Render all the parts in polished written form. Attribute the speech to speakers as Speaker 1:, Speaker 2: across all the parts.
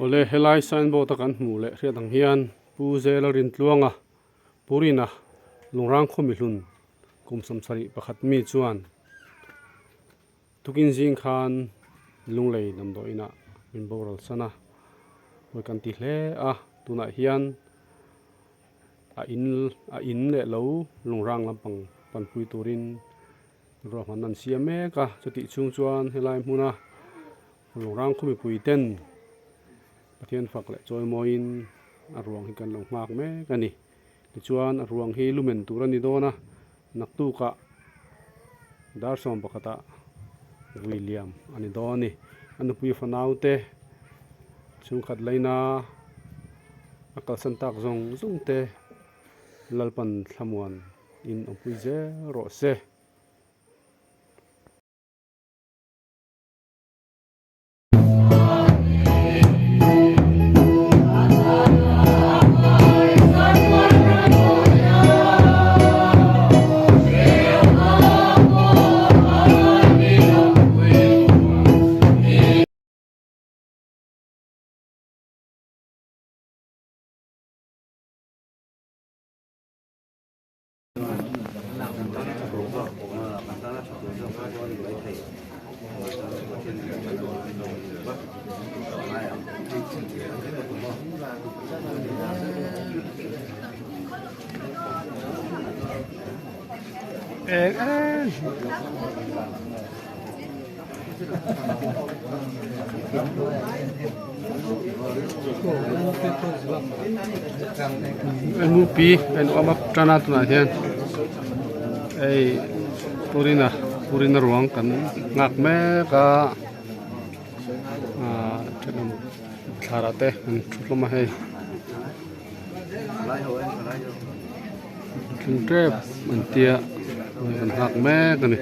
Speaker 1: Awle helai signboard a kan hmuh leh hriat ang hian Pu Zela Rintluanga Purina Lungrang Khawmihlun kum sawmsarih pakhat mi chuan Tukin zing khan Lunglei damdawi inah min boral san a, hawi kan ti hle a, tunah hian a in a in leh lo lungrang lampang panpui turin ruahmanna an siam mek a, chutih chhung chuan helai hmuna lungrang khaw mipui ten Pathian fak leh chawimawiin a ruang hi kan lo nghak mek a ni. Tichuan a ruang hi lumen tur a ni dawn a, naktukah dar sawm pakhatah vui liam a ni dawn a ni. A nupui fanau te chhungkhat laina a kalsan tak zawng zawng te Lalpan thlamuan in awmpui zel rawh se. Eng eng MUP a inawm a tan a tunah hian hei purina purina ruang kan nghak mek a ahh thenawm thlarah te an thu hlawm a hei tling tep an tia kan nghak mek a ni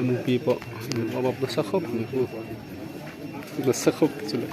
Speaker 1: MUP pawh an awm up nasa khawp mai khu nasa khawp chu le.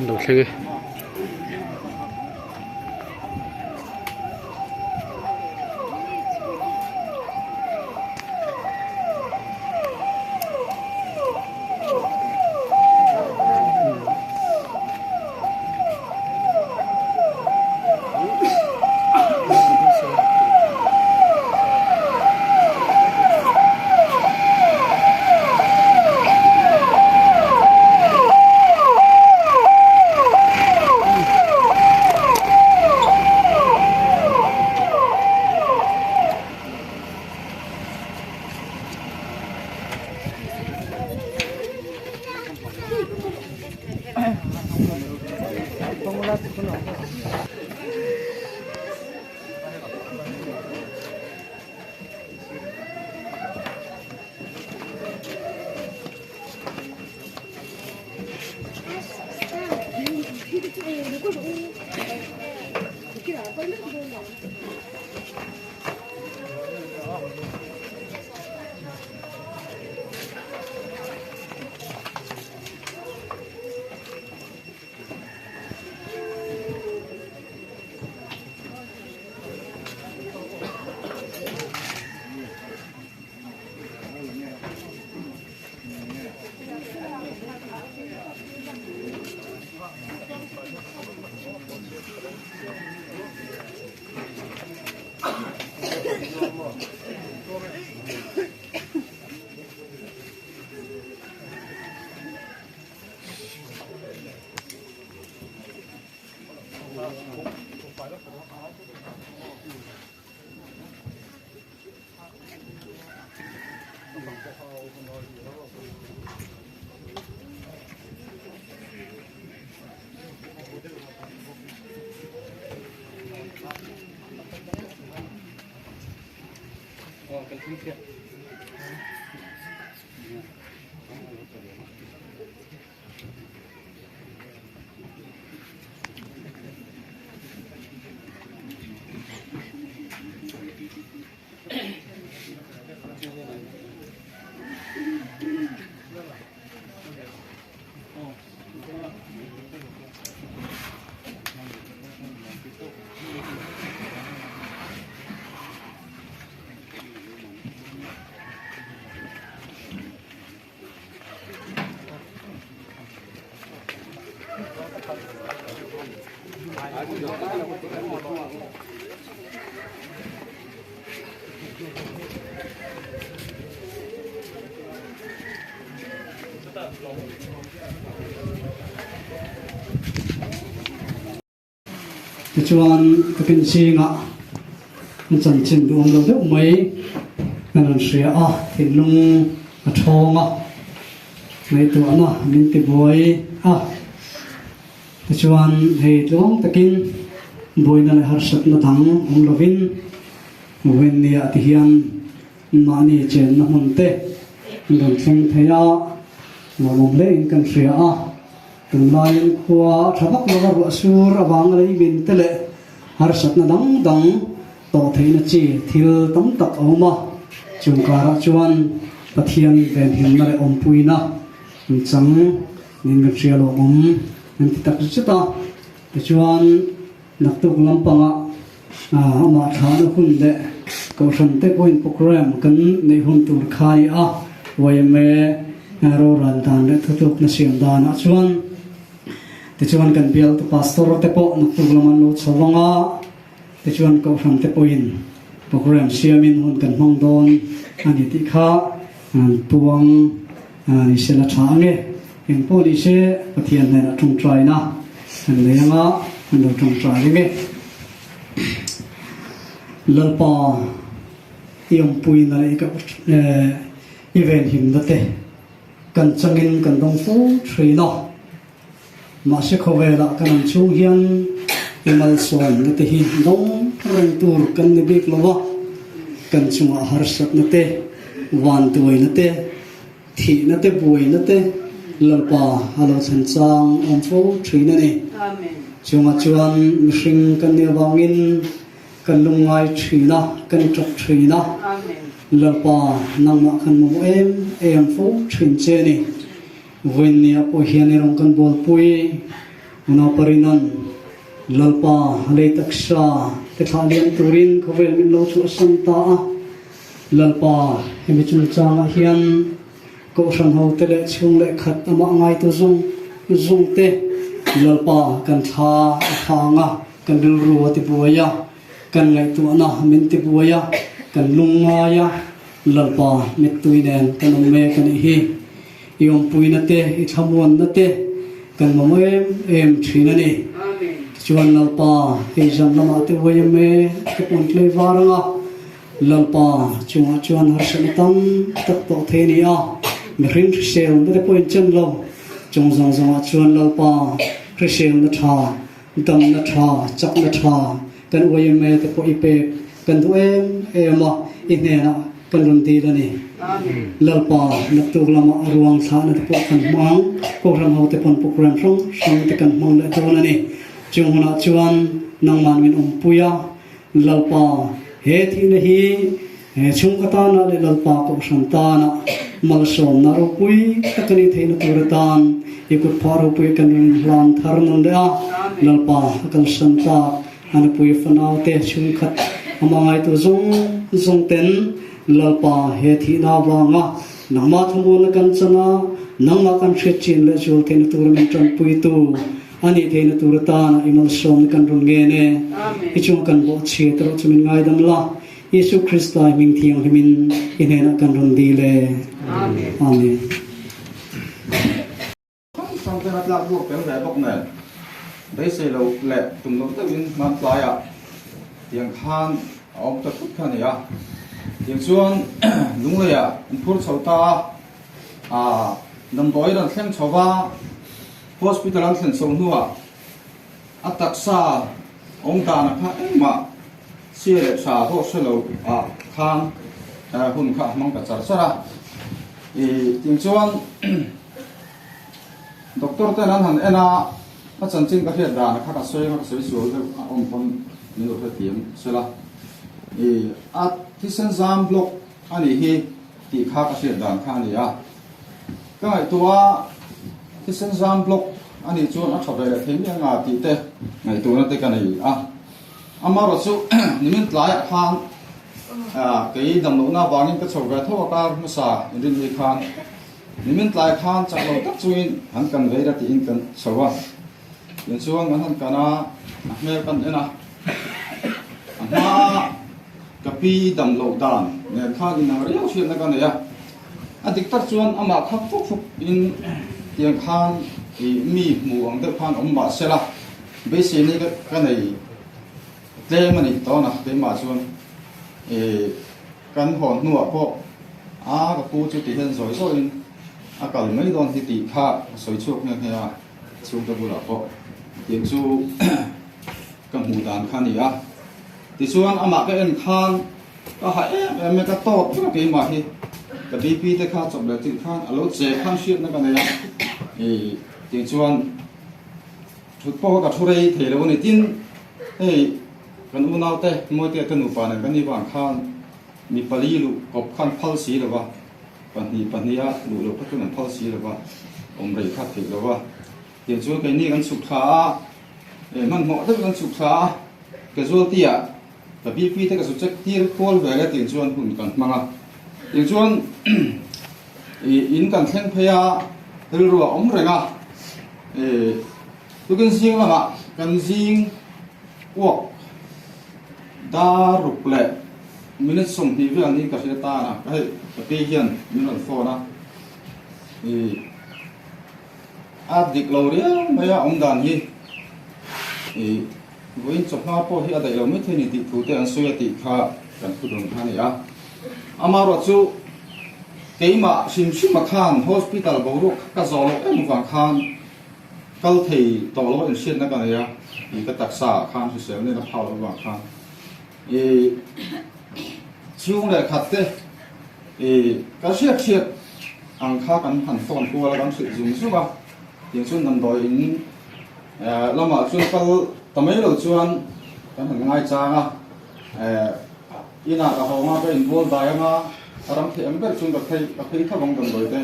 Speaker 1: Lo thleng e.
Speaker 2: Tichuan ka kin zingah an chanchin duhawm lo deuh mai an rawn hria a, thinlung a thawng a, ngaihtuahna min ti buai a. Tichuan hei tluang takin buaina leh harsatna dang awm lovin Vawinia ti hian mahni chenna hmun te an rawn thleng thei a, nuamawm hlein kan hria a. Tunlaiin khua tha vak lova ruah sur avanga lei min te leh harsatna dang dang tawh theihna chi thil tam tak a awm a, chung karah chuan Pathian venhimna leh awmpuina an chang nin kan hria lo awm an ti tak zet a. Tichuan naktuk lampangah amah thlahna hun leh Kohhran te pawhin programme kan neih hun tur kha a ni a, yma roral dan leh thutlukna siam danah chuan tichuan kan bialtu pastor te pawh naktuk lam an lo chho vang a, tichuan Kohhran te pawhin programme siamin hun kan hmang dawn a ni tih kha an puang ni se la tha ang e. Engpawh ni se Pathian hnenah tawngtaina an nei ang a, an lo tawngtai reng e. Lalpa i awmpuina leh i venhimna te kan changin kan dawng fo thin a. Mahse khawvelah kan awm chhung hian i malsawmna te hi dawng reng tur kan ni bik lo a, kan chungah harsatna te, vanduaina te, Thihna te buaina te Lalpa a lo thlen chang awm fo thin a ni. Chungah chuan mihring kan nih avangin kan lungngai thin a, kan tap thin a. Lalpa nangmah kan mamawh em em fo thin che a ni. Vawiinniah pawh hian i rawn kan bawlpui unau parinan Lalpa lei taksa te thlah liam turin khawvel min lo chhuahsan ta a. Lalpa, hemi chungchangah hian Kohhran hote leh chhung leh khat amah ngaitu zawng zawng te Lalpa kan thla a thang a, kan rilru a tibuai a, kan ngaihtuahna min tibuai a, kan lungngai a, Lalpa mittui nen kan awm mek a nih hi. I awmpuina te, i thlamuanna te kan mamawh em em thin a ni. Tichuan Lalpa, hei zan lamah te uai em e, ka pawn tlei var ang a, Lalpa chungah chuan harsatna tam tak tawh thei a ni a, mihring hriselna te pawhin chen lo. Chung zawng zawngah chuan Lalpa hriselna tha Damna tha, chakna tha kan yma te pawh i pek kan duh em em a, i hnenah kan rawn dil a ni. Lalpa, naktuk lamah a ruang thlahna te pawh kan hmang, Kohhran ho te pawn program hrang hrang te kan hmang leh dawn a ni. Chung hunah chuan nangman min awmpui a, Lalpa, he thihna hi he chhungkaw tana leh Lalpa Kohhran tana malsawmna ropui tak a nih theihna tur atan i kutphah ropui kan rawn inhlan thar nawn leh a. Lalpa, a kalsan tak a nupui fanaute chhungkhat a hmangaihtu zawng zawng ten Lalpa, he thihna avanga nangmah thlamuanna kan chan a, nangmah kan hriat chin leh zual theihna tura min tanpuitu A nih theihna tur atana i malsawmna kan rawn ngen e. I chunga kan bawhchhiat erawh chu min ngaidam la, Isu Krista i hming thianghlimin i hnenah kan rawn dil e. Amen.
Speaker 3: Hrang hrang ten a tlak buak tel ve bawk nen, beisei lo leh tum loh deuhin hman tlaiah tiang khan a awm ta thut kha a ni a. Tiang chuan Lungleiah an phur chho ta a, aa damdawi rawn thleng chho va, Hospital an thlen chho hnuah a taksa awm dana kha engmah chhia leh tha pawh hre lo ah khan hun kha a hmang ta char char a. Ih ting chuan doctor ten an han en a, a chanchin ka hriat dana kha ka sawi anga ka sawi sual deuh a awm pawn min lo hrethiam sela. Ih a thisen zam block a nih hi tih kha ka hriat dan kha a ni a. Ka ngaihtuah a, thisen zam block a nih chuan a tha ve leh thei miah nga tih te ngaihtuahna te ka nei a. Amaherawh chu nimin tlaiah khan kei damlohna avangin ka chho ve tho a kar hmasa inrinni khan nimin tlai khan chak lo tak chungin an kan vei la tiin kan chho a. Tichuan kan han kan a, a hmel kan en a, a hmaa ka pi damloh dan nen khan inang riau hriatna ka nei a. A dik tak chuan amah kha fuk fuk in tiang khan ih mi hmu ang deuh khan awm mah sela, beisei nei ka nei tlem a ni tawn a, keimah chuan ih kan hawn hnuah pawh a ka pu chu ti hian zawi zawiin a kal mai dawn hi tih kha ka sawi chhuak nghe nghe a, chhungte bulah pawh tiang chu ka hmuh dan kha a ni a. Tichuan amah ka en khan Ka ha em em e, ka tawp vek a keimah hi. Ka BP te kha chawp leh tih khan a lo che khan hriatna ka nei a, ih tih chuan thut pawh kha ka thu rei thei lo a ni. Tin, hei kan unaute Mawite te nupa nen kan nih vang khan mi pali luh kawp khan phal si lo va, pahnih pahniha luh loh kha chuan an phal si lo va, awm rei kha theih lo va. Tiang chuan keini kan chhuk thla a, hmanhmawh deuh kan chhuk thla a, casualty ah Ka BP te ka zu check tir kual ve le tih chuan hun kan hmang a, tih chuan ih in kan thleng phei a, rilru a awm reng a, ih tukin zing lamah kan zing uak dar ruk leh minute 20 vel niin ka hria tan a, ka hei ka pi hian min rawn phone a, ih a dik lo riau mai a awm dan hi ih. Vawiin chawhma pawh hi a daih lo maithei ni tih thu te an sawi a tih kha kan thu dawn kha a ni a. Amaherawh chu keimah hrim hrima khan hospital boruak kha ka zawh loh em avang khan kal thei tawh lo inhriatna ka nei a, ih ka taksa ah khan hrisel nen a phau loh avang khan ih chhung leh khat te ih ka hriat hriat ang kha kan han phone kual a kan hrilh zung zung a, tiang chuan damdawi in Lamah chuan kal ta mai lo chuan kan han ngai chang a, inah ka hawng a, ka inbual dai ang a, a ram theih ang ber chuan ka phei ka phei tho ang damdawi te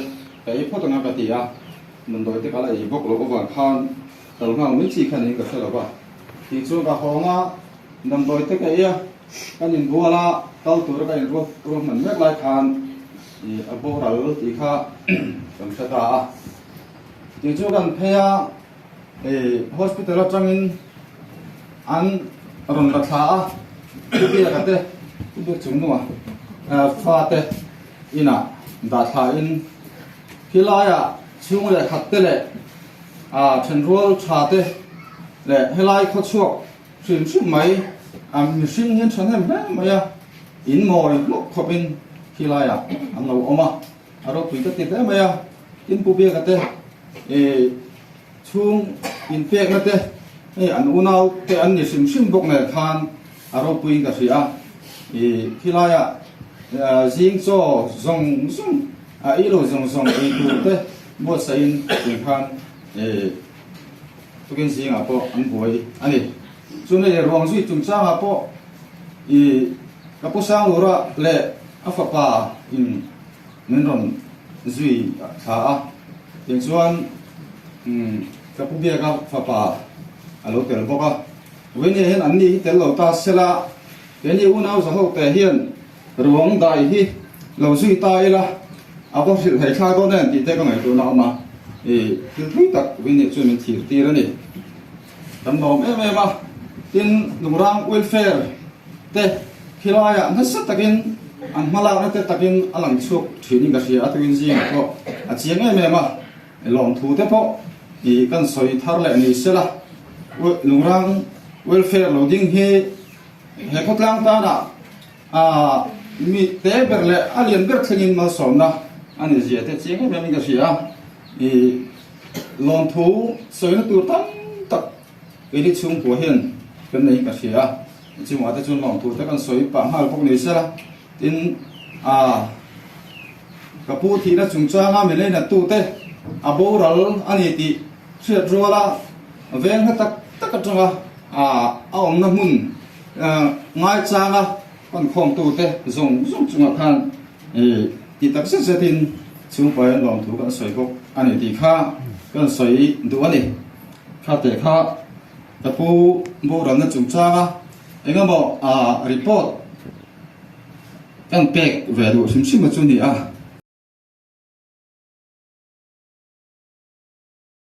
Speaker 3: ka ei phawt ang a ka ti a, damdawi te ka la ei bawk loh avang khan kal nghal mai chi kha niin ka hre lo va. Tih chuan ka hawng a, damdawi te ka ei a, kan inbual a, kal tura ka inruat ruahman mek lai khan a boral tih kha kan hre ta a. Tih chu kan phei a. Hei hospital atangin an rawn la thla a, Pu Biaka te, Pu Biak Chungnunga fa te inah dah thla in khilaiah chhung leh khat te leh thenrual tha te leh helai khawchhuak hrim hrim mai mihring hian thahnem hle mai a, in mawi hlawk khawpin khilaiah an lo awm a. A ropui ka ti hle mai a, tin Pu Biaka te chhung inpekna te Hei an unau te an ni hrim hrim bawk nen khan a ropuiin ka hria a, ih khilaiah zing chaw zawng zawng a ei lo zawng zawng ei tur te buatsaihin tih khan ih tukin zingah pawh an buai a ni. Chumi ruang zui chungchangah pawh ih ka pu Sanglura leh a fapa in min rawn zui thla a, tiang chuan ka pu biaka fapa a lo tel bawk a, Vawini hian an ni hi tel lo ta sela, keini unau zaho te hian ruang dai hi lo zui ta ila a va hrilh thei thlak dawn em tih te ka ngaihtuahna a awm a, ih thil thui tak Vawini chuan min thlir tir a ni. Kan lawm em em a, tin Lungrang welfare te khilaiah nasa takin an hmalakna te takin a lang chhuak thinin ka hria a, tuin zingah pawh a chiang em em a, lawmthu te pawh ih kan sawi thar leh ni sela, Lungrang welfare lo ding hi he khawtlang tanah ah mi te ber leh a lian ber thlengin malsawmna a ni zia te chiang em em in ka hria a, ih lawmthu sawina tur tam tak Keini chhungkua hian kan nei ka hria a, chungah te chuan lawmthu te kan sawi pah nghal bawk ni sela, tin ah ka pu thihna chungchanga mi leinattu te a boral a ni tih hriat ruala veng hla tak tak atanga ah a awmna hmun ngaichanga pan khawmtu te zawng zawng chungah khan ih ti tak zet zetin chhungkua hian lawmthu kan sawi bawk a ni tih kha kan sawi duh a ni. Kha teh kha ka pu boralna chungchanga engemaw report kan pek ve duh hrim hrim a chu ni a.